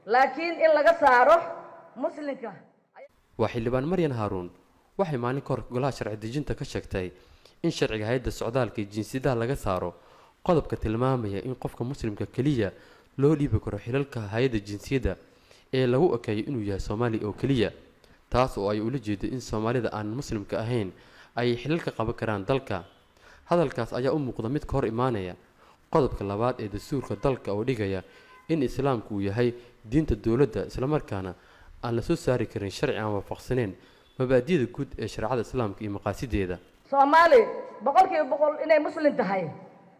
Laakiin in laga saaro Muslimka. Waa Xildhibaan Maryan Haaruun. Waxay maalin ka hor golaha sharci dejinta ka sheegtay in sharciga Hay'adda Socdaalka iyo Jinsiyadaha laga saaro qodobka tilmaamaya in qofka Muslimka keliya loo dhiibi karo xilalka hay'adda jinsiyadda ee lagu ekeeyo inuu yahay Soomaaliya oo keliya, taas oo ay ula jeedo in Soomaalida aan Muslimka ahayn ay xilal ka qaban karaan dalka. Hadalkaas ayaa u muuqda mid ka hor imaanaya qodobka labaad ee dastuurka dalka oo dhigaya in Islaamku uu yahay diinta dowladda, islamarkaana aan la soo saari karin sharci aan waafaqsaneyn mabaadida guud ee shareecada Islaamka iyo maqaasideeda. Soomaali 100% inay Muslim tahay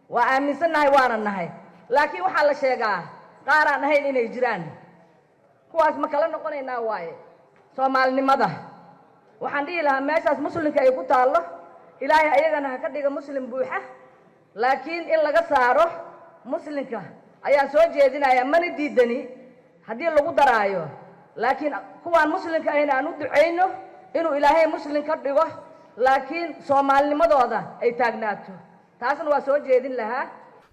waa aaminsannahay, waana nahay, laakiin waxaa la sheegaa qaar aan ahayn inay jiraan. Kuwaas ma kala noqonaynaa waaye Soomaalinimada? Waxaan dhihi lahaa meeshaas Muslimka ay ku taallo, Ilaahay ayagana ha ka dhiga Muslim buuxa, laakiin in laga saaro Muslimka ayaan soo jeedinayaa. Mana diidani haddii lagu daraayo, laakiin kuwaan Muslimka ahayn aan u ducayno inuu Ilaahay Muslim ka dhigo, laakiin Soomaalinimadooda ay taagnaato. Taasna waa soo jeedin lahaa.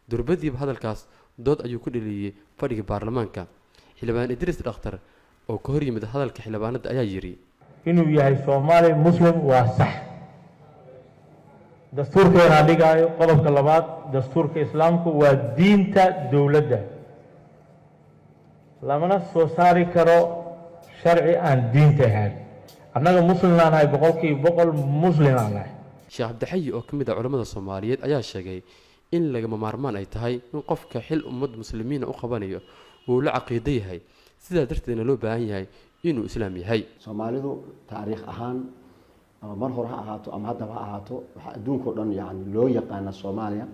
Durbadiiba hadalkaas dood ayuu ku dhaliyey fadhiga baarlamaanka. Xildhibaan Idriis Dhakhtar oo ka hor yimid hadalka xildhibaanada ayaa yidhi: Inuu yahay Soomaali Muslim waa sax. Dastuurkeenaa dhigaayo qodobka labaad, dastuurka Islaamku waa diinta dowladda, lamana soo saari karo sharci aan diinta ahayn. Annaga Muslim aan nahay, 100% Muslim aan nahay. Sheekh Cabdixayi oo ka mid ah culammada Soomaaliyeed ayaa sheegay in lagama maarmaan ay tahay in qofka xil ummad Muslimiina u qabanayo uu la caqiido yahay, sidaa darteedna loo baahan yahay inuu Islaam yahay. Soomaalidu taariikh ahaan, ama mar hore ha ahaato ama haddaba ha ahaato, waxaa adduunka o dhan yani loo yaqaana Soomaaliya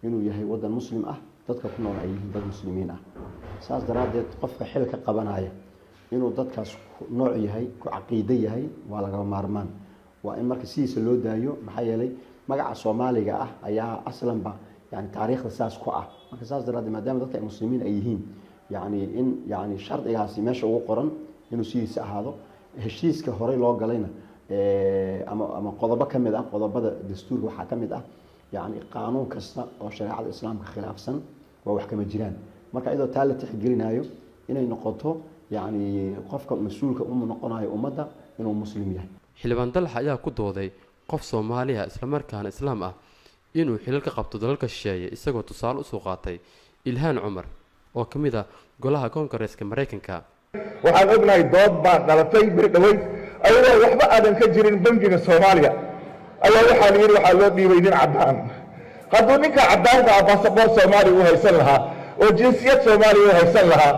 inuu yahay waddan Muslim ah, dadka ku nool ay yihiin dad Muslimiin ah. Saas daraaddeed, qofka xil ka qabanaya inuu dadkaas nooc yahay, ku caqiido yahay, waa lagama maarmaan. Waa in marka sidiisa loo daayo, maxaa yeelay magaca Soomaaliga ah ayaa aslanba yani taariikhda saas ku ah. Marka saas daraaddeed, maadaama dadka ay Muslimiin ay yihiin, yani in yani shardigaasi meesha ugu qoran inuu sidiisa ahaado. Heshiiska horey loo galayna ama qodobo ka mid ah qodobada dastuurka waxaa ka mid ah yani qaanuun kasta oo shareecada Islaamka khilaafsan waa wax kama jiraan. Marka iyadoo taa la tixgelinayo, inay noqoto yani qofka mas'uulka u noqonayo ummadda inuu Muslim yahay. Xildhibaan Dalax ayaa ku dooday qof Soomaaliya islamarkaana Islaam ah inuu xilal ka qabto dalalka shisheeye, isagoo tusaale usoo qaatay Ilhaan Cumar oo ka mid ah golaha Koongareeska Maraykanka. Waxaan ognahay dood baa dhalatay beri dhoweyd, ayadoo waxba aadan ka jirin. Bangiga Soomaaliya ayaa waxaa la yidhi waxaa loo dhiibay nin caddaan. Hadduu ninka caddaanka ah baasaboor Soomaaliya u haysan lahaa oo jinsiyad Soomaaliya u haysan lahaa,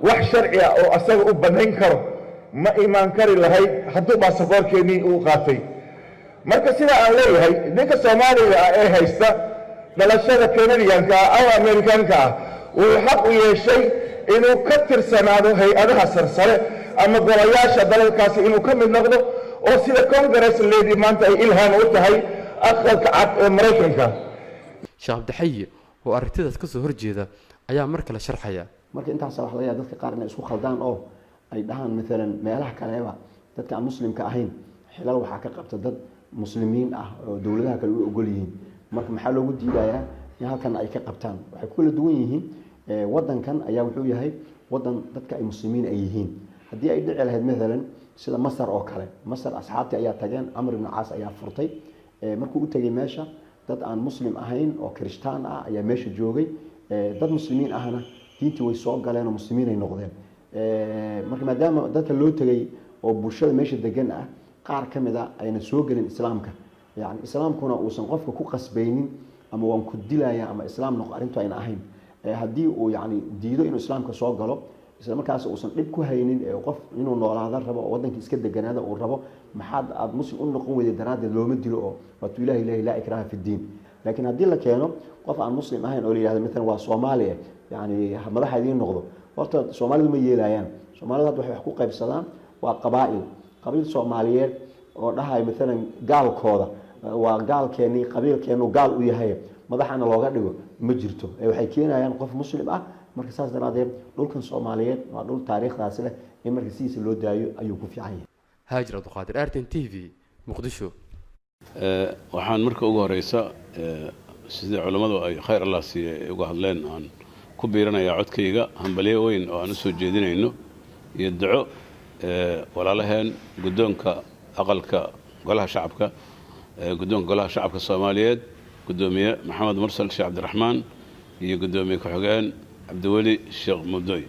wax sharci ah oo asaga u bannayn karo ma imaan kari lahayd hadduu baasaboorkeennii uu qaatay. Marka sida aan leeyahay, ninka Soomaaliga ah ee haysta dhalashada Kenadiyanka ah ama Amerikaanka ah wuxuu xaq u yeeshay inuu ka tirsanaado hay'adaha sarsare ama golayaasha dalalkaasi, inuu ka mid noqdo oo sida Congress lady maanta ay Ilhaan u tahay Aqalka Cad ee Maraykanka. Sheekh Cabdixayi oo aragtidaas kasoo horjeeda ayaa mar kale sharxaya. Marka intaasa waxa laga yaaba dadka qaar inay isku khaldaan oo ay dhahaan, maalan meelaha kaleba dadka aan Muslimka ahayn xilal waxaa ka qabta dad Muslimiin ah oo dowladaha kale u ogol yihiin, marka maxaa loogu diidayaa in halkan ay ka qabtaan? Waxay ku kala duwan yihiin, wadankan ayaa wuxuu yahay wadan dadka ay Muslimiin ay yihiin. Haddii ay dhici lahayd maalan sida Masar oo kale, Masar asxaabtii ayaa tageen, Camr ibnu Caas ayaa furtay. Markuu u tegay meesha, dad aan Muslim ahayn oo Kirishtaan ah ayaa meesha joogay. Dad Muslimiin ahna diintii way soo galeen oo Muslimiin ay noqdeen. Marka maadaama dadka loo tegay oo bulshada meesha degan ah qaar ka mid a ayna soo gelin Islaamka, yani Islaamkuna uusan qofka ku qasbaynin ama waan ku dilaya ama Islaam noqo, arrintu ayna ahayn. Haddii uu yani diido inuu Islaamka soo galo, isla markaas uusan dhib ku haynin, qof inuu noolaada rabo oo wadankii iska deganaada uu rabo, maxaad aada Muslim u noqon weyday daraaddeed looma dilo, oo waatuu Ilahi leeyahy "Laa ikraha fi ddiin". Laakiin haddii la keeno qof aan Muslim ahayn oo la yihahdo maalan waa Soomaaliya, yani madaxa idiin noqdo, horta Soomaalidu ma yeelayaan. Soomaalidu hadda waxay wax ku qaybsadaan waa qabaa'il. Qabiil Soomaaliyeed oo dhahay maalan gaalkooda waa gaalkeenii, qabiilkeenu gaal u yahay, madaxana looga dhigo, ma jirto. Waxay keenayaan qof Muslim ah. Marka saas daraadeed, dhulkan Soomaaliyeed waa dhul taariikhdaasi leh, in marka sidiisa loo daayo ayuu ku fiican yahay. Haajir Cabduqaadir, RTN TV, Muqdisho. Waxaan marka ugu horeysa, sidii culammadu ay, khayr Allah siiyey, ay uga hadleen, aan Ku biiranayaa codkayga hambalyo weyn oo aan u soo jeedinayno iyo duco walaalaheen guddoonka aqalka golaha shacabka, guddoonka golaha shacabka Soomaaliyeed, guddoomiye Maxamed Mursal Sheekh Cabdiraxmaan iyo guddoomiye ku-xigeen Cabdiweli Sheekh Muddoy.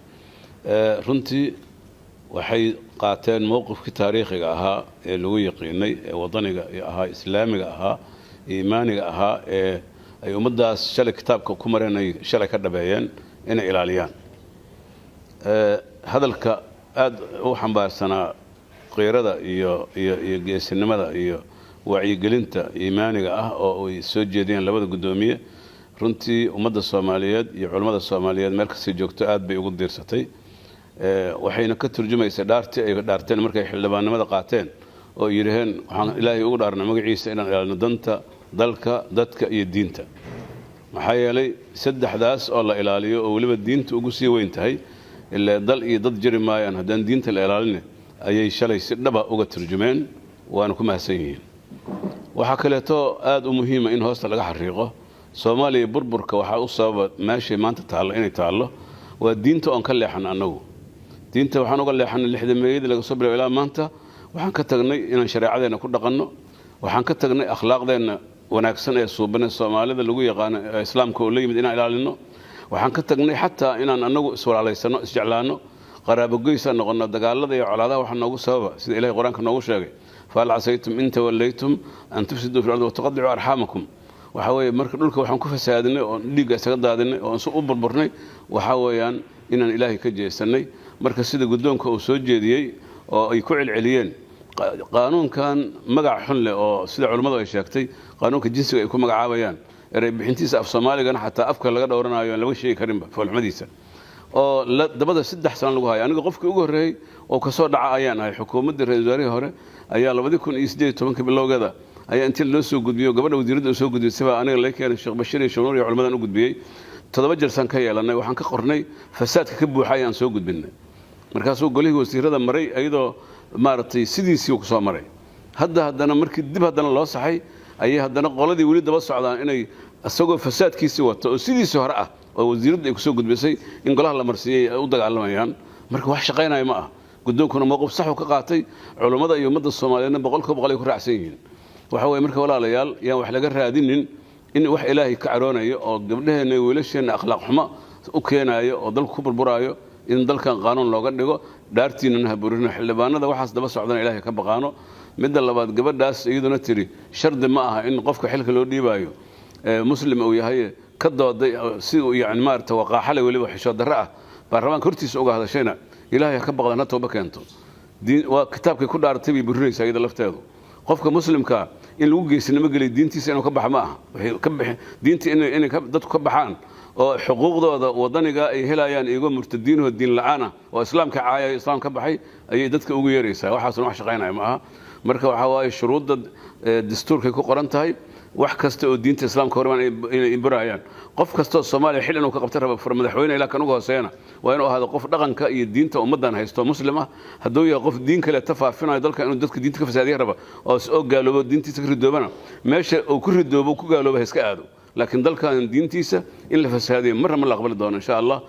Runtii waxay qaateen mowqifkii taariikhiga ahaa ee lagu yaqiinay, ee wadaniga ahaa, islaamiga ahaa, iimaaniga ahaa, ee ay ummaddaas shalay kitaabka ku mareen, ay shalay ka dhabeeyeen inay ilaaliyaan. Hadalka aada u xambaarsanaa qiirada iyo geesinimada iyo wacyigelinta iimaaniga ah oo ay soo jeediyeen labada guddoomiye, runtii ummadda Soomaaliyeed iyo culammada Soomaaliyeed meel kastay joogto aad bay ugu diirsatay. Waxayna ka turjumaysaa dhaartii ay dhaarteen markay xildhibaannimada qaateen oo yidhaheen: "Waxaan Ilaahay ugu dhaarnay magaciisa inaan ilaalino danta dalka, dadka iyo diinta." Maxaa yeelay saddexdaas oo la ilaaliyo, oo weliba diinta ugu sii weyn tahay, ilaa dal iyo dad jiri maayaan haddaan diinta la ilaalin, ayay shalay si dhaba uga turjumeen, waana ku mahadsan yihiin. Waxaa kaleeto aada u muhiima in hoosta laga xariiqo: Soomaaliya burburka waxaa u sababa meeshay maanta taallo inay taallo waa diinta oon ka leexan. Annagu diinta waxaan uga leexanay 60-meeyadii laga soo bilaabo ilaa maanta. Waxaan ka tagnay inaan shareecadeenna ku dhaqanno. Waxaan ka tagnay akhlaaqdeenna wanaagsan ee suubanee Soomaalida lagu yaqaano ee Islaamka oo la yimid inaan ilaalino. Waxaan ka tagnay xataa inaan annagu iswalaalaysano, isjeclaanno, qaraabogoysaan noqono. Dagaalada iyo colaadaha waxaa noogu sababa sida Ilahay Qur-aanka noogu sheegay: "فهل عسيتم إن توليتم أن تفسدوا في الأرض وتقطعوا أرحامكم." Waxaa weeye marka dhulka waxaan ku fasaadinay oon dhiigga isaga daadinay oo aan u burburnay waxaa weeyaan inaan Ilaahay ka jeesanay. Marka sida guddoonka uu soo jeediyey oo ay ku celceliyeen, qaanuunkan magac xun leh oo sida culummadu ay sheegtay qaanuunka jinsiga ay ku magacaabayaan, erey bixintiisa af Soomaaligana xataa afka laga dhowranayo, aan laga sheegi karinba foolxumadiisa, oo dabada 3 sano lagu hayo. Aniga qofkii ugu horreeyey oo kasoo dhaca ayaan ahay. Xukuumaddii ra-isul wasaarihii hore ayaa 2018-ka bilowgeeda ayaa intii loo soo gudbiyo, gabadha wasiiradda uu soo gudbiyey, sibaa aniga laga keenay, Sheekh Bashiir iyo Sheekh Nuur iyo culimmadan u gudbiyey. 7 jersaan ka yeelannay. Waxaan ka qornay fasaadka ka buuxa ayaan soo gudbinay. Markaasuu golihii wasiirada maray, iyadoo maaragtay sidiisii uu kusoo maray. Hadda haddana markii dib haddana loo saxay ayay haddana qoladii weli daba socdaan inay isagoo fasaadkiisii wato oo sidiisii hore ah oo wasiiradda ay kusoo gudbisay in golaha la marsiiyey ay u dagaalamayaan. Marka wax shaqaynaya ma ah. Guddoonkuna mowqif saxuu ka qaatay, culummada iyo ummadda Soomaaliyeedna 100% ay ku raacsan yihiin. Waxa weye marka, walaalayaal, yaan wax laga raadinin in wax Ilaahay ka caroonayo oo gabdhaheenna iyo wiilasheenna akhlaaq xumo u keenaayo oo dalku ku burburaayo in dalkan qaanuun looga dhigo. Dhaartiinana ha burino. Xildhibaanada waxaas daba socdana Ilaahay ka baqaano. Midda labaad, gabadhaas iyaduna tiri shardi ma aha in qofka xilka loo dhiibaayo muslim uu yahay, ka dooday si uu yani maarata waqaaxale, weliba xishood darro ah baarlamaanka hortiisa uga hadashayna, Ilaahay ha ka baqdan, ha tooba keento. Waa kitaabkay ku dhaaratay bay burinaysaa iyada lafteedu. Qofka muslimka in lagu geesinimo geliyo diintiisa inuu ka baxa ma aha. Waxay ka bixi diinta inay dadku ka baxaan oo xuquuqdooda wadaniga ay helayaan iyagoo murtadiinoo diin la'aan ah oo Islaamka caayay, Islaam ka baxay ayay dadka ugu yeeraysaa. Waxaasna wax shaqaynaya ma aha. Marka waxaa waaye shuruudda dastuurkay ku qoran tahay wax kasta oo diinta Islaamka hormaan inay iburayaan. Qof kastoo Soomaaliya xil inuu ka qabta raba, fur madaxweyne ilaa kan uga hooseeyana, waa inuu ahaado qof dhaqanka iyo diinta ummaddan haysto, muslim ah. Hadduu yahay qof diin kale ta faafinayo dalka, inuu dadka diinta ka fasaadiya raba oo gaaloobo, diintiisa ka ridoobana, meesha uu ku ridoobo, ku gaaloobo ha iska aado. Laakiin dalkan diintiisa in la fasaadiyo marna ma la aqbali doono, insha Allah.